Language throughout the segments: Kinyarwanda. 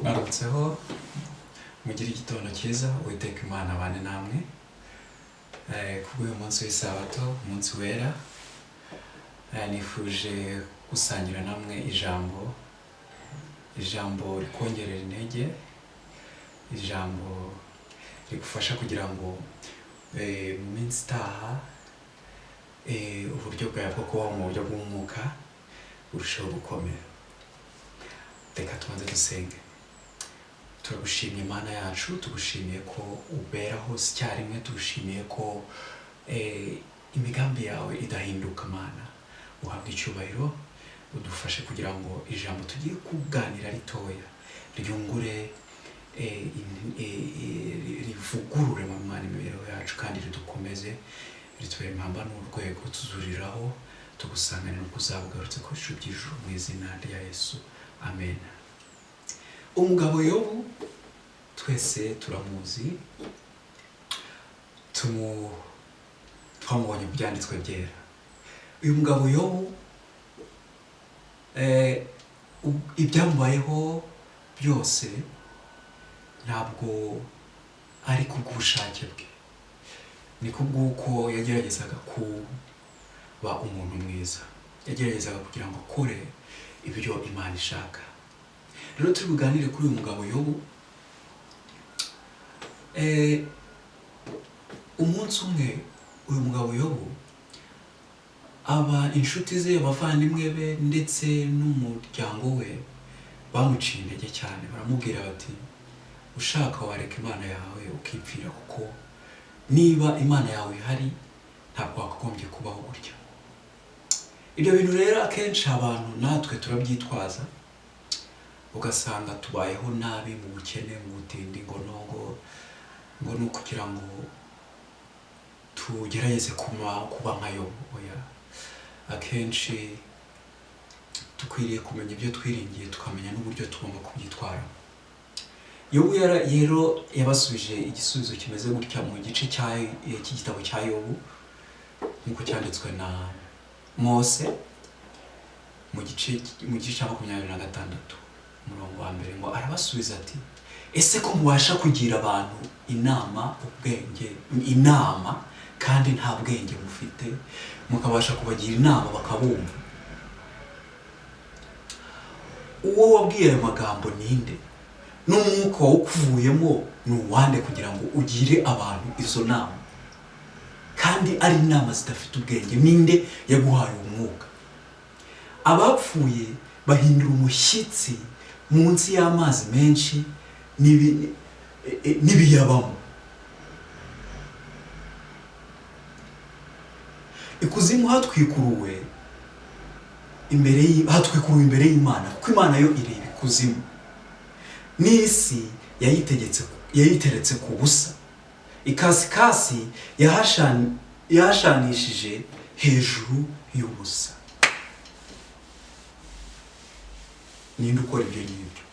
Mwaramutseho, mugire igitondo cyiza. Uwiteka Imana abane namwe. Kubw'uyu munsi w'Isabato, umunsi wera, nifuje gusangira namwe ijambo rikongerera intege, ijambo rigufasha kugira ngo mu minsi itaha uburyo bwawe bwo kubaho mu buryo bw'umwuka burusheho gukomera. Reka tubanze dusenge. Turagushimye Imana yacu, tugushimiye ko ubera hose icyarimwe, tugushimiye ko imigambi yawe idahinduka. Mana, uhabwe icyubahiro, udufashe kugira ngo ijambo tugiye kuganira ritoya ryungure, rivugurure mu Mana imibereho yacu, kandi ridukomeze, ritubere impamba n'urwego tuzuriraho tugusanganira uko uzabugarutse ku bicu by'ijuru, mu izina rya Yesu, amen. Umugabo Yobu twese turamuzi, twamubonye mu byanditswe byera. Uyu mugabo Yobu, ibyamubayeho byose ntabwo ari kubw'ubushake bwe, ni kubw'uko yageragezaga kuba umuntu mwiza, yageragezaga kugira ngo akore ibyo Imana ishaka. Rero turi buganire kuri uyu mugabo Yobu. Umunsi umwe uyu mugabo Yobu, aba inshuti ze, abavandimwe be ndetse n'umuryango we bamuciye intege cyane, baramubwira bati: "Ushaka wareka Imana yawe ukipfira, kuko niba Imana yawe ihari ntabwo wakagombye kubaho gutya." Ibyo bintu rero akenshi abantu natwe turabyitwaza, ugasanga tubayeho nabi mu bukene, mu butindi, ngo nongo ngo ni ukugira ngo tugerageze kuba nka Yobu. Oya, akenshi dukwiriye kumenya ibyo twiringiye, tukamenya n'uburyo tugomba kubyitwaramo. Yobu rero yabasubije igisubizo kimeze gutya mu gice cy'igitabo cya Yobu nk'uko cyanditswe na Mose mu gice cya 26, umurongo wa mbere, ngo arabasubiza ati: "Ese ko mubasha kugira abantu inama ubwenge inama kandi nta bwenge mufite, mukabasha kubagira inama bakabumva, uwo wabwiye ayo magambo ninde? N'umwuka wawukuvuyemo ni uwande, kugira ngo ugire abantu izo nama kandi ari inama zidafite ubwenge? Ninde yaguhaye umwuka? Abapfuye bahindura umushyitsi munsi y'amazi menshi n'ibiyabamo. Ikuzimu hatwikuruwe imbere y'Imana, kuko Imana yo ireba ikuzimu, n'isi yayiteretse ku busa. Ikasikasi yahashanishije hejuru y'ubusa." Ninde ukora ibyo ngibyo?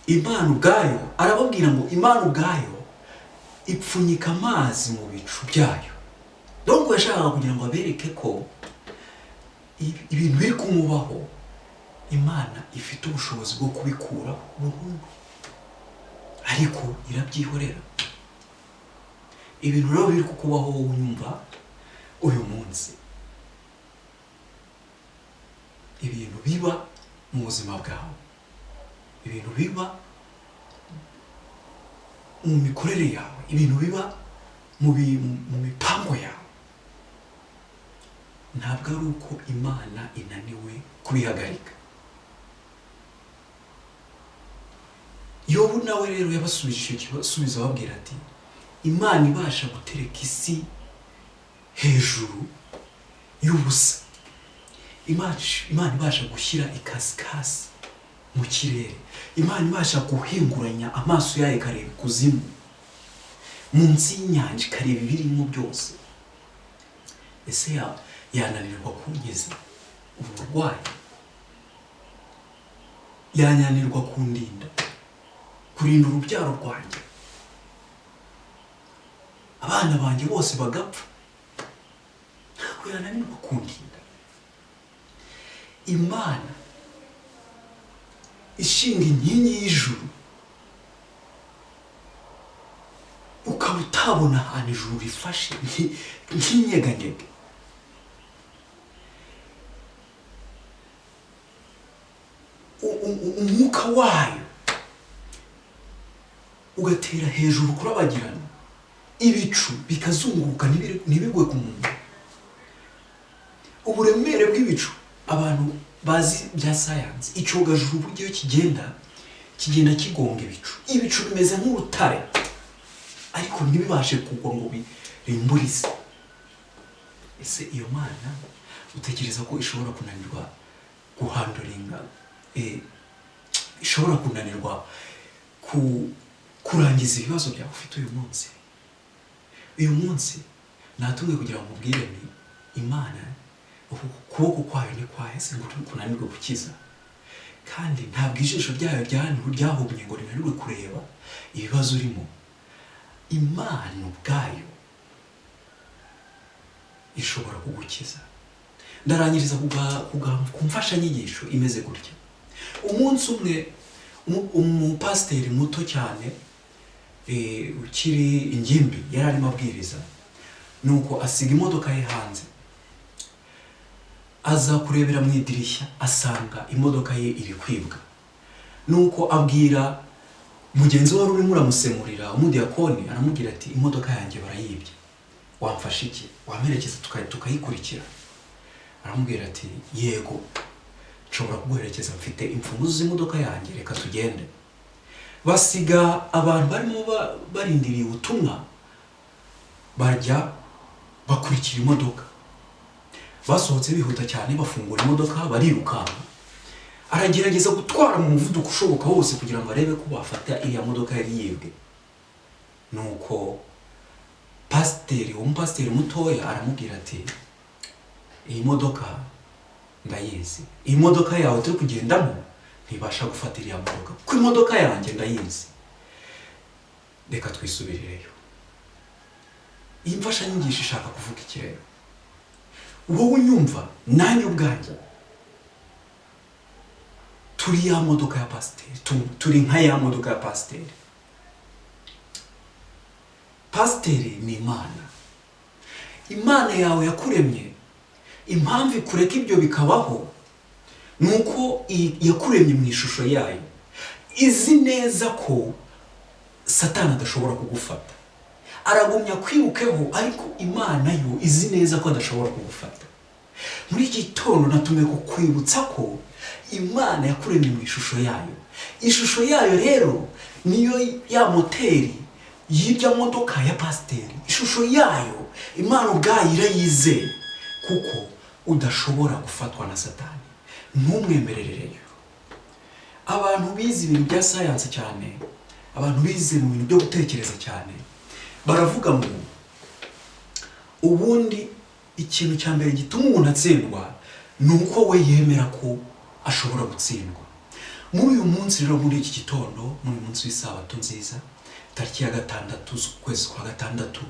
Imana ubwayo. Arababwira ngo Imana ubwayo ipfunyika amazi mu bicu byayo. Donc yashakaga kugira ngo abereke ko ibintu biri kumubaho Imana ifite ubushobozi bwo kubikura burundu, ariko irabyihorera. Ibintu rero biri kukubaho wowe unyumva uyu munsi, ibintu biba mu buzima bwawe, ibintu biba mu mikorere yawe, ibintu biba mu mipango yawe, ntabwo ari uko Imana inaniwe kubihagarika. Yobu nawe rero yabasubije icyo gisubizo, ababwira ati: "Imana ibasha gutereka isi hejuru y'ubusa, Imana ibasha gushyira ikasikasi mu kirere, Imana ibasha guhinguranya amaso yayo ikareba ikuzimu, munsi y'inyanja ikareba ibirimo byose, ese yananirwa kunkiza ubu burwayi? Yananirwa kundinda, kurinda urubyaro rwanjye, abana banjye bose bagapfa?" Ntabwo Ntabwo yananirwa kundinda. Imana ishinga inkingi y'ijuru, ukaba utabona ahantu ijuru rifashe nk'inyeganyege. Umwuka wayo ugatera hejuru kurabagirana, ibicu bikazunguruka ntibigwe ku muntu. Uburemere bw'ibicu, abantu bazi bya sayansi, icyogajuru buryo iyo kigenda kigenda kigonga ibicu, ibicu bimeze nk'urutare ariko ntibibashe kugwa ngo birimburize. Ese iyo Mana utekereza ko ishobora kunanirwa guhanduringa, ishobora kunanirwa kurangiza ibibazo byawe ufite uyu munsi? Uyu munsi natumwe kugira ngo ubwire ni Imana ukuboko kwayo ni kwahese ngo kunanirwe gukiza, kandi ntabwo ijisho ryayo ryahumye ngo rinanirwe kureba ibibazo urimo. Imana ubwayo ishobora kugukiza. Ndarangiriza ku mfashanyigisho imeze gutya. Umunsi umwe umupasiteri muto cyane ukiri ingimbi yari arimo abwiriza, nuko asiga imodoka ye hanze, aza kurebera mu idirishya asanga imodoka ye iri kwibwa. Nuko abwira mugenzi we wari urimo uramusemurira, umudiyakoni, aramubwira ati imodoka yanjye barayibye, wamfasha iki? Wamperekeza tukayikurikira? Aramubwira ati yego, nshobora kuguherekeza, mfite imfunguzo z'imodoka yanjye, reka tugende. Basiga abantu barimo barindiriye ubutumwa, bajya bakurikira imodoka. Basohotse bihuta cyane, bafungura imodoka barirukanka. Aragerageza gutwara mu muvuduko ushoboka wose kugira ngo arebe ko bafata iriya modoka yari yibwe. Nuko pasiteri, umupasiteri mutoya, aramubwira ati iyi modoka ndayizi, iyi modoka yawe turi kugendamo ntibasha gufata iriya modoka, kuko imodoka yanjye ndayizi, reka twisubirireyo. Iyi mfashanyigisho ishaka kuvuga iki rero? Wowe unyumva nanjye ubwanjye turi ya modoka ya pasiteri, turi nka ya modoka ya pasiteri. Pasiteri ni Imana. Imana yawe yakuremye, impamvu ikureka ibyo bikabaho ni uko yakuremye mu ishusho yayo, izi neza ko Satani adashobora kugufata. Aragumya kwirukeho, ariko Imana yo izi neza ko adashobora kugufata. Muri iki gitondo natumiwe kukwibutsa ko Imana yakuremye mu ishusho yayo. Ishusho yayo rero niyo ya moteri y'irya modoka ya pasiteri. Ishusho yayo Imana ubwayo irayizeye, kuko udashobora gufatwa na Satani. Ntumwemerereyo. Abantu bize ibintu bya sayansi cyane, abantu bize mu bintu byo gutekereza cyane, baravuga ngo ubundi ikintu cya mbere gituma umuntu atsindwa ni uko we yemera ko ashobora gutsindwa. Muri uyu munsi rero, muri iki gitondo, muri uyu munsi w'isabato nziza, tariki ya 6 z'ukwezi kwa 6,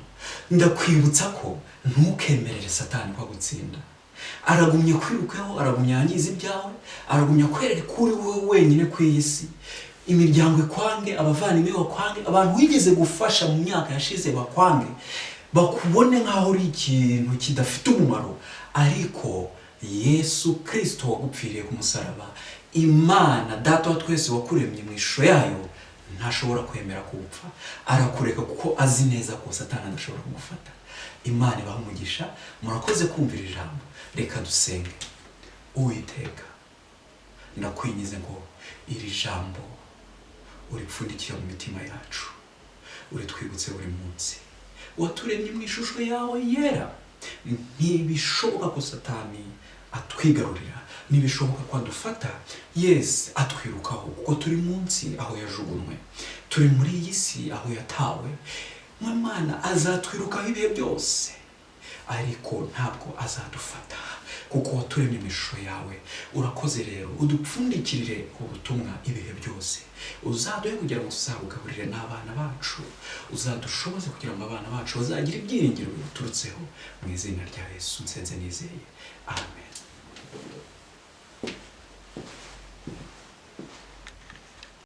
ndakwibutsa ko ntukemerere Satani ko agutsinda. Aragumya kwirukaho, aragumya yangiza ibyawe, aragumya kwereka ko uri wowe wenyine ku iyi si. Imiryango ikwange, abavandimwe bakwange, abantu wigeze gufasha mu myaka yashize bakwange, bakubone nk'aho uri ikintu kidafite umumaro. Ariko Yesu Kristo wagupfiriye ku musaraba, Imana Data wa twese wakuremye mu ishusho yayo, ntashobora kwemera kuwupfa. Arakureka kuko azi neza ko Satani adashobora kugufata. Imana ibahe umugisha, murakoze kumvira ijambo. Reka dusenge. Uwiteka, ndakwingize ngo iri jambo uripfundikire mu mitima yacu, uritwibutse buri munsi. Waturemye mu ishusho yawe yera, ntibishoboka ko Satani atwigarurira, ntibishoboka ko adufata. Yes, atwirukaho kuko turi munsi aho yajugunywe, turi muri iyi si aho yatawe. Imana azatwirukaho ibihe byose, ariko ntabwo azadufata. Kuko waturemye mu ishusho yawe. Urakoze rero, udupfundikirire ubutumwa ibihe byose. Uzaduhe kugira ngo tuzabugaburire n'abana bacu, uzadushoboze kugira ngo abana bacu bazagire ibyiringiro bibuturutseho. Mu izina rya Yesu nsenze nizeye, amen.